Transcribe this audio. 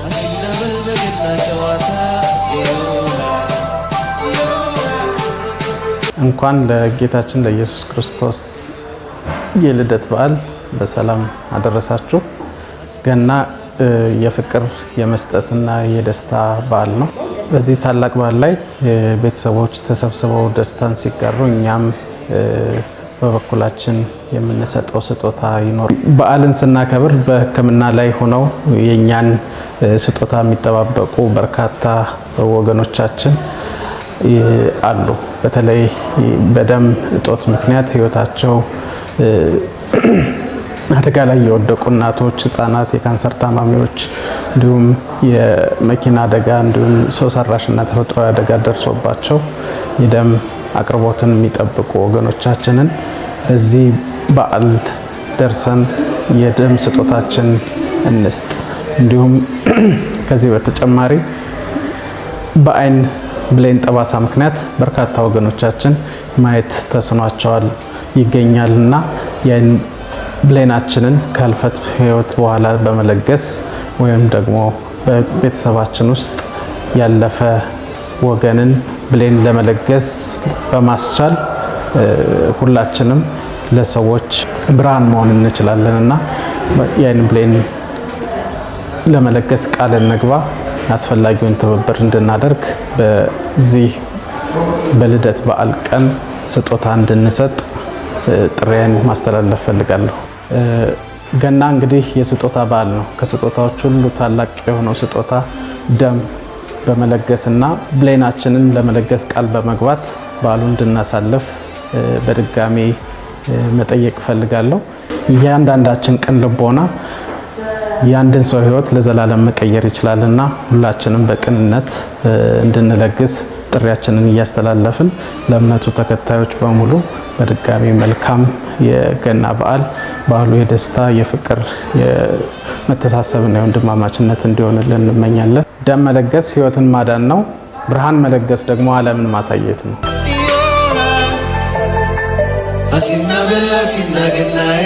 አሲና በል በገና ጨዋታ። እንኳን ለጌታችን ለኢየሱስ ክርስቶስ የልደት በዓል በሰላም አደረሳችሁ። ገና የፍቅር፣ የመስጠትና የደስታ በዓል ነው። በዚህ ታላቅ በዓል ላይ ቤተሰቦች ተሰብስበው ደስታን ሲጋሩ እኛም በበኩላችን የምንሰጠው ስጦታ ይኖራል። በዓልን ስናከብር በሕክምና ላይ ሆነው የእኛን ስጦታ የሚጠባበቁ በርካታ ወገኖቻችን አሉ። በተለይ በደም እጦት ምክንያት ህይወታቸው አደጋ ላይ የወደቁ እናቶች፣ ህጻናት፣ የካንሰር ታማሚዎች እንዲሁም የመኪና አደጋ እንዲሁም ሰው ሰራሽና ተፈጥሯዊ አደጋ ደርሶባቸው የደም አቅርቦትን የሚጠብቁ ወገኖቻችንን በዚህ በዓል ደርሰን የደም ስጦታችን እንስጥ። እንዲሁም ከዚህ በተጨማሪ በአይን ብሌን ጠባሳ ምክንያት በርካታ ወገኖቻችን ማየት ተስኗቸዋል ይገኛልና የአይን ብሌናችንን ከህልፈት ህይወት በኋላ በመለገስ ወይም ደግሞ በቤተሰባችን ውስጥ ያለፈ ወገንን ብሌን ለመለገስ በማስቻል ሁላችንም ለሰዎች ብርሃን መሆን እንችላለን እና የአይን ብሌን ለመለገስ ቃል እንግባ። አስፈላጊውን ትብብር እንድናደርግ በዚህ በልደት በዓል ቀን ስጦታ እንድንሰጥ ጥሪዬን ማስተላለፍ ፈልጋለሁ። ገና እንግዲህ የስጦታ በዓል ነው። ከስጦታዎች ሁሉ ታላቅ የሆነው ስጦታ ደም በመለገስና ብሌናችንን ለመለገስ ቃል በመግባት በዓሉን እንድናሳልፍ በድጋሚ መጠየቅ እፈልጋለሁ። እያንዳንዳችን ቅን ልቦና የአንድን ሰው ሕይወት ለዘላለም መቀየር ይችላልና ሁላችንም በቅንነት እንድንለግስ ጥሪያችንን እያስተላለፍን ለእምነቱ ተከታዮች በሙሉ በድጋሚ መልካም የገና በዓል፣ በዓሉ የደስታ፣ የፍቅር፣ የመተሳሰብና የወንድማማችነት እንዲሆንልን እንመኛለን። ደም መለገስ ሕይወትን ማዳን ነው። ብርሃን መለገስ ደግሞ ዓለምን ማሳየት ነው። አሲና በል አሲና ገናዬ።